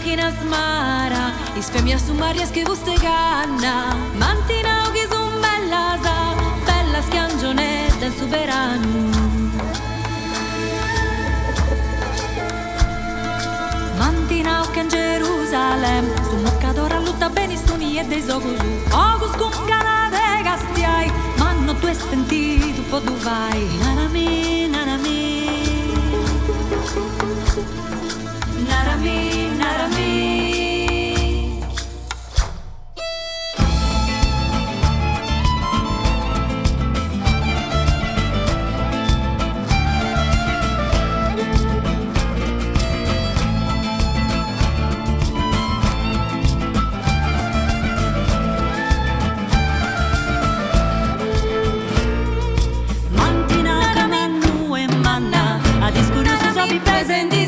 chi in Asmara is femias sun marrias che fuste 'e canna. M'ant nau chi sun bellas, bellas che angionedda in su beranu. M'ant nau che in Gerusalem su muccadore allutta beni su nieddu 'e is ogus. Ogus cun gana de castiai, ma no ddu est sentidu po ddu fai. Narami, narami. Narami, narami. M'ant nau ca mannu e manna at iscuriu su sobi pesendi.